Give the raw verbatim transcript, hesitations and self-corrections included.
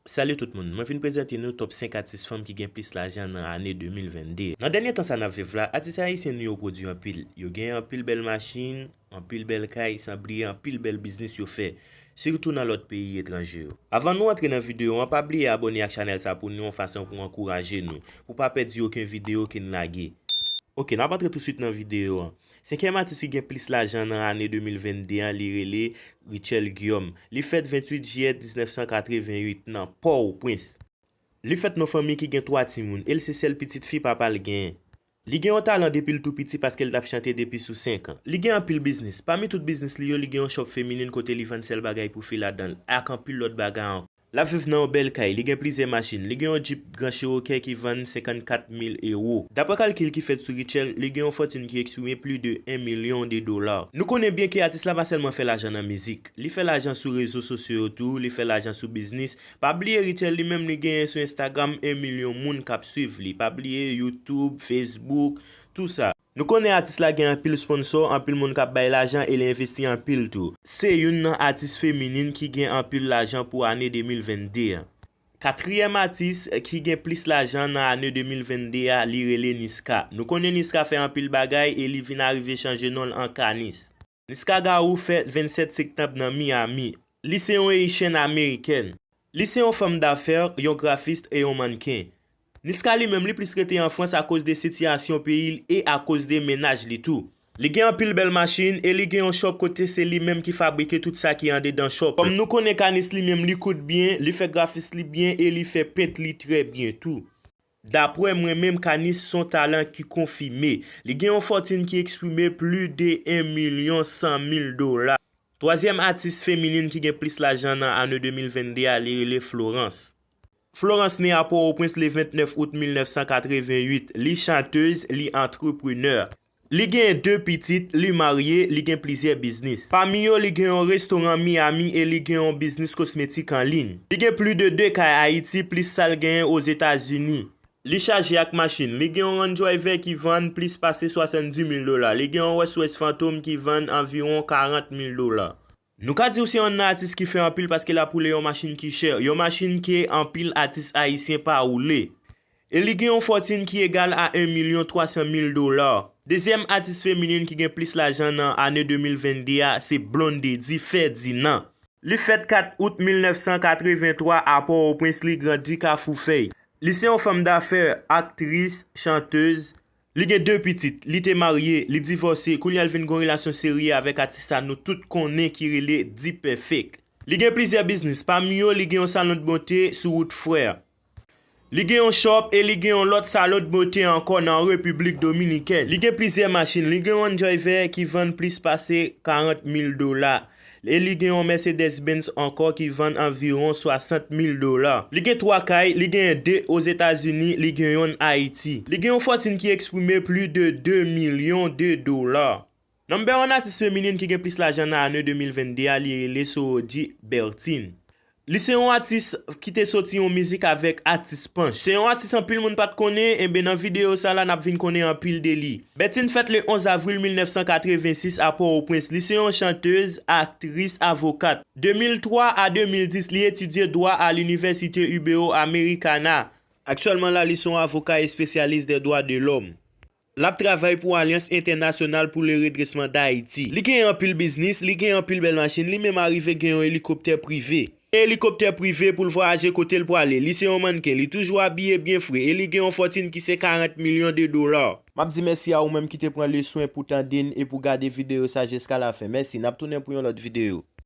Salut tout moun, mwen vin prezante nou top senk atis fanm ki gen plis lajan nan ane de mil vennde. Nan dènye tan sa n ap viv la, atis ayisyen nou yo pwodui anpil. Yo gen anpil bèl machin, anpil bèl kay, san bliye anpil bèl biznis yo fè, sitou nan lòt peyi etranje yo. Avan nou antre nan videyo an, pa bliye abòne ak chanèl sa pou nou, yon fason pou ankouraje nou, pou pa pèdi okenn videyo ke n lage. Ok, n ap antre touswit nan videyo an. Senkyèm atis ki gen plis lajan nan ane de mil vennde an, li rele Rutshelle Guillaume. Li fèt venntuit jiyè diznèf san katrevennuit nan Pòtoprens. Li fèt nan fanmi ki gen twa timoun, e l se sèl pitit fi papa l genyen. Li gen yon talan depi l tou piti paske l t ap chante depi sou senk an. Li gen anpil biznis. Pami tout biznis li yo, li gen yon shop feminin kote li vann sèl bagay pou fi ladan l, ak anpil lòt bagay ankò. L ap viv nan yon bèl kay, li gen plizyè machin, li gen yon Jeep Grand Cherokee ki vann senkannkat mil ewo. Daprè kalkil ki fèt sou Rutshelle, li gen yon fòtin ki eksprime plis de en milyon de dola. Nou konnen byen ke atis la pa sèlman fè lajan nan mizik, li fè lajan sou rezo sosyo yo tou, li fè lajan sou biznis. Pa bliye Rutshelle li menm li genyen sou Instagram en milyon moun k ap swiv li. Pa bliye YouTube, Facebook, tou sa. Nou konnen atis la gen anpil sponsò, anpil moun k ap bay lajan e li envesti anpil tou. Se youn nan atis feminin ki gen anpil lajan pou ane de mil vennde an. Katriyèm atis ki gen plis lajan nan ane de mil vennde a, li rele Niska. Nou konnen Niska fè anpil bagay e li vin arive chanje non l an Kanis. Niska Garou fèt vennsèt septanm nan Miami. Li se yon Eyisyèn Amerikèn. Li se yon fanm dafè, yon grafis e yon mannken. Niska li menm li plis rete an Frans akoz de sitiyasyon peyi l e akoz de mennaj li tou. Li gen anpil bèl machin e li gen yon shop kote se li menm ki fabrike tout sa ki andedan shop. Kòm nou konnen Kanis li menm li koud byen, li fè grafis li byen e li fè pent li trè byen tou. Daprè mwen menm, Kanis se yon talan ki konfime. Li gen yon fòtin ki eksprime plis de en milyon san mil dola. Twazyèm atis feminin ki gen plis lajan nan ane de mil vennde a, li rele Florence. Florence ne a Pòtoprens le vennèf out mil nèf san katrevennuit. Li chantez, li antreprenè. Li genyen de pitit, li marye, li gen plizyè biznis. Pami yo, li gen yon restoran Miami e li gen yon biznis kosmetik an liy. Li gen plis de de kay Ayiti, plis sa l genyen Ozetazini. Li chaje ak machin. Li gen yon Range Rover ki vann plis pase swasanndis mil dola. Li gen yon Rolls Royce Phantom ki vann anviwon karant mil dola. Nou ka di w se yonn nan atis ki fè anpil paske l ap woule yon machin ki chè, yon machin ke anpil atis ayisyen pa woule. E li gen yon fòtin ki egal a en milyon twa san mil dola. Dezyèm atis feminin ki gen plis lajan nan ane de mil vennde a se Blondedy Ferdinand. Li fèt kat out mil nèf san katrevenntwa a Pòtoprens, li grandi Kafou Fèy. Li se yon fanm dafè, aktris, chantez. Li gen de pitit, li te marye, li divòse, kounye a l vin gen yon relasyon serye avèk atis sa nou tout konnen ki rele D-Perfect. Li gen plizyè biznis, pami yo li gen yon salon de bote sou wout Frè. Li gen yon shop e li gen yon lòt salon de bote ankò nan Repiblik Dominikèn. Li gen plizyè machin, li gen yon Range Rover ki vann plis pase karant mil dola. E li gen yon Mercedes Benz ankò ki vann anviwon swasant mil dola. Li gen twa kay, li genyen de Ozetazini, li gen yonn Ayiti. Li gen yon fòtin ki eksprime plis de de milyon de dola. Number one atis feminin ki gen plis lajan nan ane de mil vennde a, li rele Sorodi Bertin. Li se yon atis ki te soti yon mizik avèk atis Panch. Se yon atis anpil moun pa t konnen, enben nan videyo sa la n ap vin konnen anpil de li. Bertin fèt le onz avril mil nèf san katrevensis a Pòtoprens. Li se yon chantez, aktris, avokat. De mil twa a de mil dis, li etidye dwa a Linivèsite Ibero Americana. Aktyèlman la, li se yon avoka espesyalis dè dwa de lòm. L ap travay pou Alyans Entènasyonal pou le Redrèsman Dayiti. Li genyen anpil biznis, li genyen anpil bèl machin, li menm arive gen yon elikoptè prive. Elikoptè prive pou l vwayaje kote l pwale. Li se yon mannken, li toujou abiye byen fre e li gen yon fòtin ki se karant milyon de dola. M ap di mèsi a ou menm ki te pran leswen pou tande n e pou gade videyo sa jiska lafen. Mèsi, n ap tounen pou yon lòt videyo.